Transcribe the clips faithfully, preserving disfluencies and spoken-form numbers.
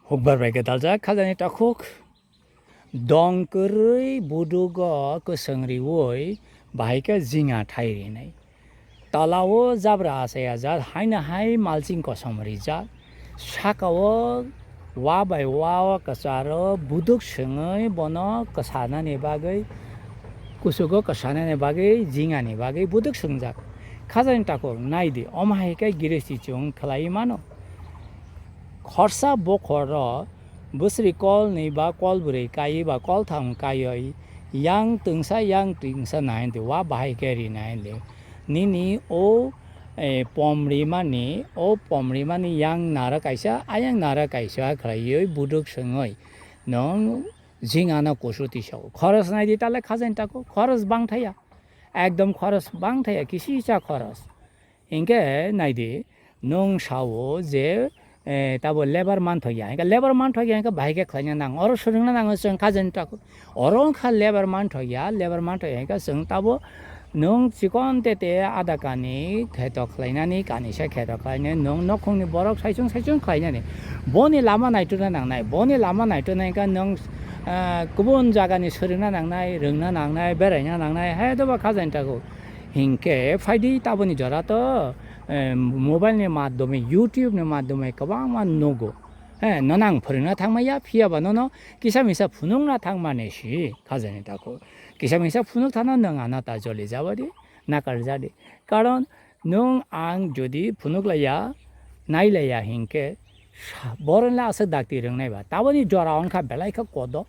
Hukbar bai gwdaljak khajani takhuk. Dong kwrwi budugo kwswng riui bahai khe jinga thai rinai. Tolao jabra achai ajak, haino hai malching kosom rijak. Sakao wa bai wa o kwcharo buduk swngwi bono kwsanani bagwi, kuchugo kwsanani bagwi, jingani bagwi buduk swngjak. Khajani takhuk naidi, omo hai khe giristi chwng khlaiwi mano. Khorsa bokhoro bwswrwi kol nwi ba kol bwrwi kaiwi ba kol tham kaiwi yang twngsa yang twngsa nai de wa bahai khe ri nai de. Nini o, eh, pom rimani, o pom rimani yang nara kaisa, ayang nara kaisa khlaiwi buduk swngwi nwng jingano kusu tisao. Khoros nai di tale khajani takhuk, khoros bang thaya. Ekdom khoros bang thaya, kisi cha khoros. Hinkhe naidi, nwng sao je, eh, tabo lebar manthok ya. Hinkhe lebar manthok ya, hinkhe bahai khe khlaina nang. Oro swrwngna nango chwng khajani takhuk. Oro wngkha lebar manthok ya, lebar manthok ya, hinkhe chwng tabo nwng chikon tete ada kani kheto khlainani, kanisa kheto khlainani, nwng nokhungni borok saichung saichung khlainani. Boni lama naituna nangnai, boni lama naituna hinkhe nwng, eh, kubun jagani swrwngna nangnai, rwngna nangnai, beraina nangnai, hai doba khajani takhuk. Hinkhe phaidi taboni jora to, eh, mobile ni madhyome, YouTube ni madhyome kwbangma nugo. Eh, nono ang phwrwngna thangmaya, phiyaba nono kisa misa phunukna thangmani si khajani takhuk. Kisa misa phunuk thana nwng ano ta joli jabadi, nakar jadi. Karon nwng ang jodi phunuk laya, nai laya hinkhe, sa-, borok le aswk dakti rwngnai ba. Taboni jora wngkha belai khe kodo.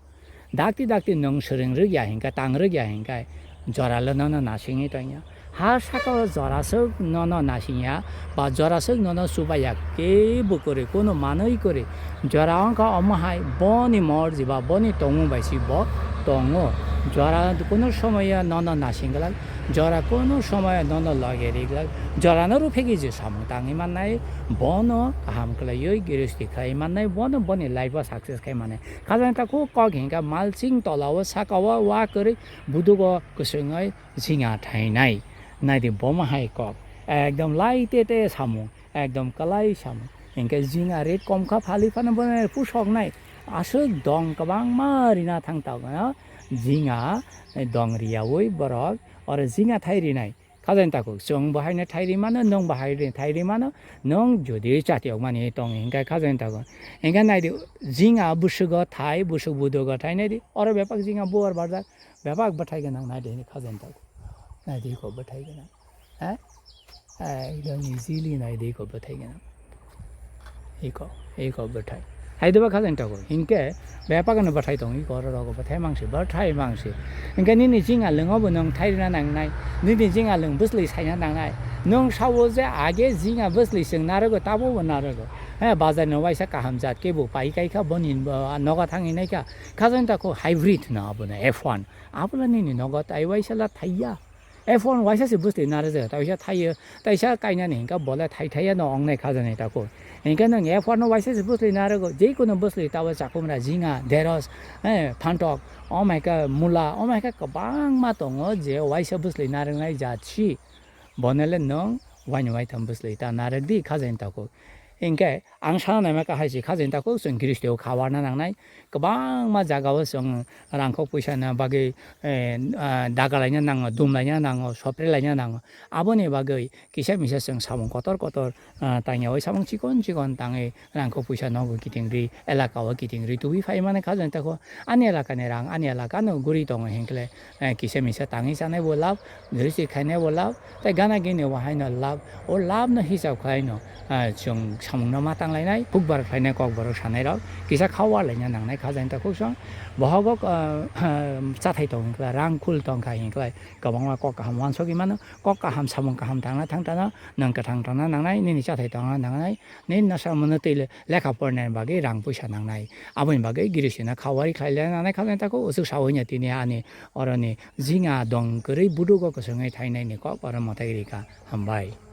Dakti dakti nwng swrwng rwk ya hinkhe, tang rwk ya hinkhe, jora le nono nasingwi tongya. Ha saka o jora swk nono nasingya, ba jora swk nono chubaya, kebo kwrwi, kono manwi kwrwi. Jora wngkha omo hai, boni morji ba boni tongmung bai si bo tongo. Jora kono somoyo nono nasing glak, jora kono somoyo nono loge ri glak, jorano ruphegi je samung tangwi mannai, bono kaham khlaiwi giristi khlai mannai, bono boni life o success khai mannai. Khajani takhuk kok hinkha malching tola o saka o wa kwrwi buduk o kwswngwi jinga thainai. Naidi bomo hai kok. Ekdom lai te te samung. Ekdom kwlai samung. Hinkhe jinga rate kom kha phali phano bono pusoknai. Aswk dong kwbangma rina thang tongo. Jinga dong riyaui borok oro jinga thai rinai. Khajani takhuk, chwng bo haino thai ri mano, nwng bo hai ri, thai ri mano, nwng jodi chati okmani tong hinkhe khajani takhuk. Hinkhe naidi, jinga bwswgo thai, bwswk budugo thai naidi, oro bebak jinga buar barjak, bebak bwthai gwnang naidi hini khajani takhuk. Naidi iko bwthai gwnang. Ha? Ekdom easily naidi iko bwthai gwnang. Iko, iko bwthai. Hai doba khajani takhuk. Hinkhe bebak no bwthai tong iko oro rogo bwthai mangsi, bwthai mangsi. Hinkhe nini jinga lwngo bo nwng thai rina nangnai. Nini jinga lwng bwsli saina nangnai. Nwng sao je age jinga bwsli chwng narwgo, tabo bo narwgo. He, bazar ni waisa kaham jat kebo pai kai kha, boni, ah, nogo thangwi nai kha. Khajani takhuk hybrid hwno abono F one. Abola nini nogo tai waisa la thaiya. F one waisa se bwsli narwkjak, taisa thaiyo, taisa kainani hinkhe bole thai thaiya no ongnai khajani takhuk. Hinkhe nwng F one no waisa se bwsli narwgo, jekono bwsli tabo chakumra, jinga, deros, eh, phantok, omo hai khe mula, omo hai khe kwbangma tongo je waisa bwsli narwknai jat si. Bono le nwng waini waitham bwsli ta narwk di khajani takhuk. Hinkhe ang sana naima kahai se khajani takhuk chwng giristi o kha warna nangnai. Kwbangma jaga o chwng rangkhok puisa na bagwi, eh, ah, dagalaina nango, dumlaina nango, soprelaina nango. Aboni bagwi kisa misa chwng samung kotor kotor, ah, tangyaui samung chikon chikon tangwi rangkhok puisa nogo kiting ri, elaka o kiting ri tubui phai mani khajani takhuk. Ani elaka ni rang, ani elaka no guri tongo hinkhe le, eh, kisa misa tangwi chanai bo lab, giristi khainai bo lab, tei gana gini bo haino lab. O lab no hisab khlaino, ah, chwng samung no ma tanglainai, hukbar khlainai kokborok sanai rok, kisa kha warlaina nangnai khajani takhuk chwng. Bohogo, ah, ah, chathai tong hinkhlai, rang khul tong kha hinkhlai, kwbangma kok kaham wansogwi mano, kok kaham samung kaham tangna thang tangna, nwng kwthang tangna nangnai, nini chathai tangna nangnai, nini nasa mano twi le lekha pornani bagwi rang puisa nangnai. Aboni bagwi giristi no kha wari khlai le nangnai khajani takhuk, usuk saui no tini ani oroni jinga dong kwrwi budugo kwswngwi thainai ni kok oro mwtai rikha. Hambai.